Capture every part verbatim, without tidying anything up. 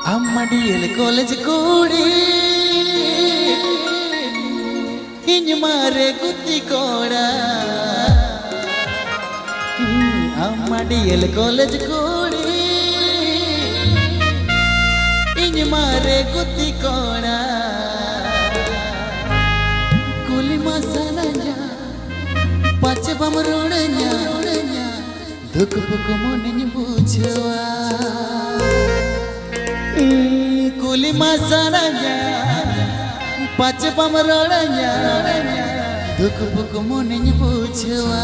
ᱟᱢ ᱢᱟ ᱰᱤ L college ᱠᱩᱲᱤ, ᱤᱧ ᱢᱟᱨᱮ ᱜᱩᱛᱤ ᱠᱚᱲᱟ᱾ ᱟᱢ ᱢᱟ ᱰᱤ ᱮᱞ ᱠᱚᱞᱮᱡᱽ ᱠᱩᱲᱤ, ᱤᱧ ᱢᱟᱨᱮ ᱜᱩᱛᱤ ᱠᱚᱲᱟ᱾ ᱠᱩᱞᱤ ᱢᱟ ᱥᱟᱱᱟᱧᱟ, ᱯᱟᱪᱮ ᱵᱟᱢ ᱨᱚᱲᱟᱹᱧᱟ, ᱫᱩᱠ ᱯᱩᱠ ᱢᱚᱱᱮᱧ ᱵᱩᱡᱷᱟᱹᱣᱟ᱾ ᱠᱩᱞᱤ ᱢᱟ ᱥᱟᱱᱟᱧᱟ, ᱯᱟᱪᱮ ᱵᱟᱢ ᱨᱚᱲᱟᱹᱧᱟ, ᱫᱩᱠ ᱯᱩᱠ ᱢᱚᱱᱮᱧ ᱵᱩᱡᱷᱟᱹᱣᱟ᱾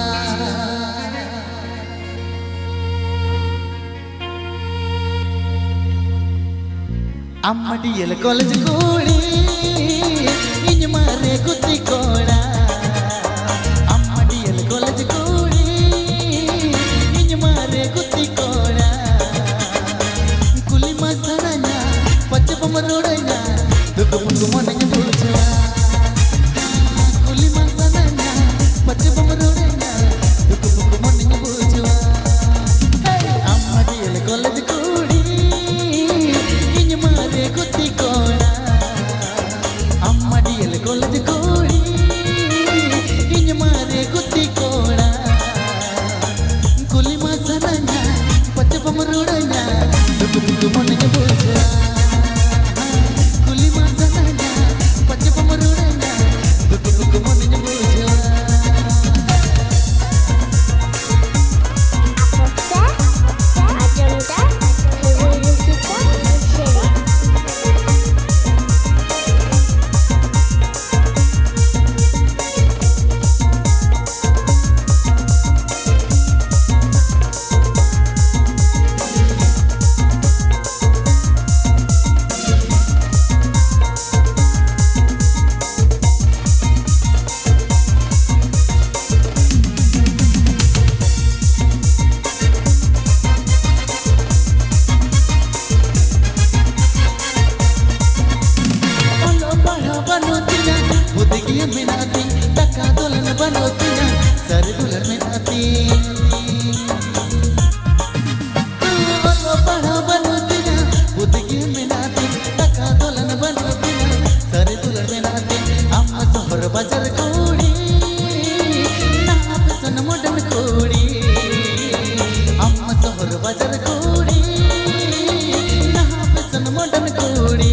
ᱟᱢ ᱢᱟ ᱰᱤ ᱮᱞ ᱠᱚᱞᱮᱡᱽ ᱠᱩᱲᱤ, ᱤᱧ ᱢᱟᱨᱮ ᱜᱩᱛᱤ ᱠᱚᱲᱟ᱾ ᱟᱢ ᱢᱟ ᱰᱤ ᱮᱞ ᱠᱚᱞᱮᱡᱽ ᱠᱩᱲᱤ, ᱤᱧ ᱢᱟᱨᱮ ᱜᱩᱛᱤ ᱠᱚᱲᱟ᱾ ᱠᱩᱞᱤ ᱢᱟ ᱥᱟᱱᱟᱧᱟ, ᱯᱟᱪᱮ ᱵᱟᱢ ᱨᱚᱲᱟᱹᱧᱟ, ᱫᱩᱠ ᱯᱩᱠ ᱢᱚᱱᱮᱧ ᱵᱩᱡᱷᱟᱹᱣᱟ᱾ ᱠᱩᱞᱤ ᱢᱟ ᱥᱟᱱᱟᱧᱟ, ᱯᱟᱪᱮ ᱵᱟᱢ ᱨᱚᱲᱟᱹᱧᱟ, ᱫᱩᱠ ᱯᱩᱠ ᱢᱚᱱᱮᱧ ᱵᱩᱡᱷᱟᱹᱣᱟ᱾ ᱦᱮᱭ, ᱟᱢ ᱢᱟ ᱰᱤ ᱮᱞ ᱠᱚᱞᱮᱡᱽ ᱠᱩᱲᱤ, ᱤᱧ ᱢᱟᱨᱮ ᱜᱩᱛᱤ ᱠᱚᱲᱟ᱾ ᱵᱟᱡᱟᱨ ᱠᱩᱲᱤ, ᱱᱟᱦᱟᱜ ᱯᱷᱮᱥᱚᱱ ᱢᱚᱰᱟᱨᱱ ᱠᱩᱲᱤ᱾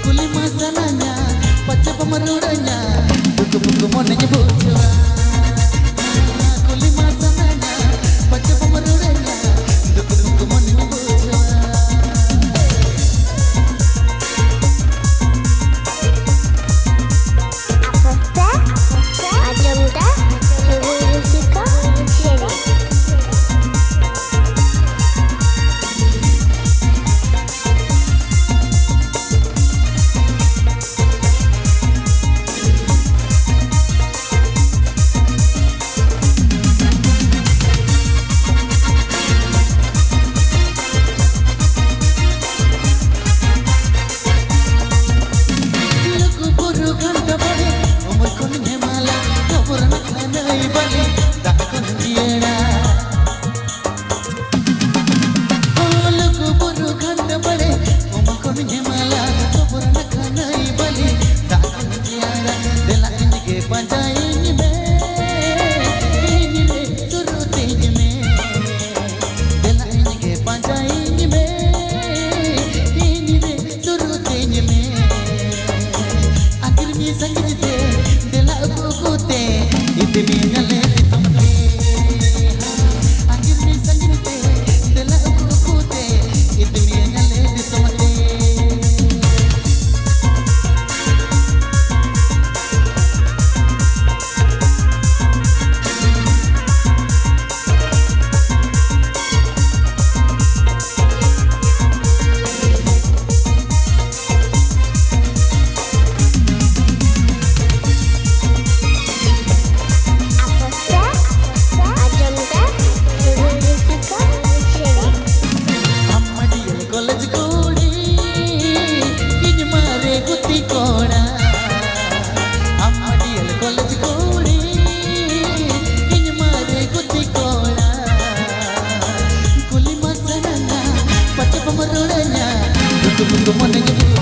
ᱠᱩᱞᱤ ᱢᱟ ᱥᱟᱱᱟᱧᱟ, ᱯᱟᱪᱮ ᱵᱟᱢ ᱨᱩᱲᱟᱹᱧᱟ, ᱫᱩᱠ ᱫᱩᱠ ᱢᱚᱱᱮᱧ ᱵᱩᱡᱷᱟᱹᱣᱟ᱾ ᱠᱩᱞᱤ ᱢᱟ ᱥᱟᱱᱟᱧᱟ, ᱯᱟᱪᱮ ᱵᱟᱢ ᱨᱩᱲᱟᱹᱧᱟ, ᱫᱩᱠ ᱫᱩᱠ ᱢᱚᱱᱮᱧ ᱵᱩᱡᱷᱟᱹᱣᱟ᱾ ᱟᱯᱮ ᱯᱮ ᱟᱸᱡᱚᱢ ᱫᱟ ᱨᱩ ᱨᱩᱥᱤᱠᱟ ᱥᱮᱨᱮᱧ᱾ ᱞᱩᱜᱩ ᱵᱩᱨᱩ ᱜᱷᱟᱱᱴᱟ ᱵᱟᱲᱮ, ᱩᱢᱩᱞ ᱠᱷᱚᱱ ᱦᱮᱢᱟᱞᱟ, ᱰᱚᱜᱚᱨ ᱱᱟᱠᱷᱟ ᱱᱟᱹᱭ ᱵᱟᱞᱤ, ᱫᱟᱜ ᱠᱷᱚᱱ ᱡᱤᱭᱟᱹᱲᱟ᱾ ᱚ ᱞᱩᱜᱩ ᱵᱩᱨᱩ ᱜᱷᱟᱱᱴᱟ ᱵᱟᱲᱮ, ᱩᱢᱩᱞ ᱠᱷᱚᱱ ᱦᱮᱢᱟᱞᱟ, ᱰᱚᱜᱚᱨ ᱱᱟᱠᱷᱟ ᱱᱟᱹᱭ ᱵᱟᱞᱤ, ᱫᱟᱜ ᱠᱷᱚᱱ ᱡᱤᱭᱟᱹᱲᱟ᱾ ᱫᱮᱞᱟ ᱤᱧ ᱜᱮ ᱯᱟᱸᱡᱟᱭᱤᱧ ᱢᱮ, ᱤᱧ ᱨᱮ ᱥᱩᱨᱩᱛᱤᱧ ᱢᱮ᱾ ᱫᱮᱞᱟ ᱤᱧ ᱜᱮ ᱯᱟᱸᱡᱟᱭᱤᱧ ᱢᱮ, ᱤᱧ ᱨᱮ ᱥᱩᱨᱩᱛᱤᱧ ᱢᱮ᱾ ᱟᱹᱜᱤᱨ ᱢᱮ ᱥᱟᱺᱜᱤᱧ ᱛᱮ, ᱫᱮᱞᱟ ᱩᱠᱩ ᱩᱠᱩ ᱛᱮ, ᱤᱫᱤ ᱢᱮᱭᱟᱞᱮ ᱫᱤᱥᱚᱢ ᱛᱮ᱾ ᱟᱹᱜᱤᱨ ᱢᱮ ᱥᱟᱺᱜᱤᱧ ᱛᱮ, ᱫᱮᱞᱟ ᱩᱠᱩ ᱩᱠᱩ ᱛᱮ, ᱤᱫᱤ ᱢᱮᱭᱟᱞᱮ ᱫᱤᱥᱚᱢ ᱛᱮ᱾ ᱟᱯᱮ ᱯᱮ ᱟᱸᱡᱚᱢ ᱫᱟ ᱨᱩ ᱨᱩᱥᱤᱠᱟ ᱥᱮᱨᱮᱧ᱾ ᱟᱢ ᱢᱟᱹᱰᱤᱭᱟᱹᱞ ᱠᱚᱞᱮᱡᱽ ᱠᱩᱲᱤ, ᱤᱧ ᱢᱟᱨᱮ ᱜᱩᱛᱤ ᱠᱚᱲᱟ᱾ ᱟᱢ ᱢᱟᱹᱰᱤᱭᱟᱹᱞ ᱠᱚᱞᱮᱡᱽ ᱠᱩᱲᱤ, ᱤᱧ ᱢᱟᱨᱮ ᱜᱩᱛᱤ ᱠᱚᱲᱟ᱾ ᱠᱩᱞᱤ ᱢᱟ ᱥᱟᱱᱟᱧᱟ, ᱯᱟᱪᱮ ᱵᱟᱢ ᱨᱚᱲᱟᱹᱧᱟ, ᱫᱩᱠ ᱫᱩᱠ ᱢᱚᱱᱮᱧ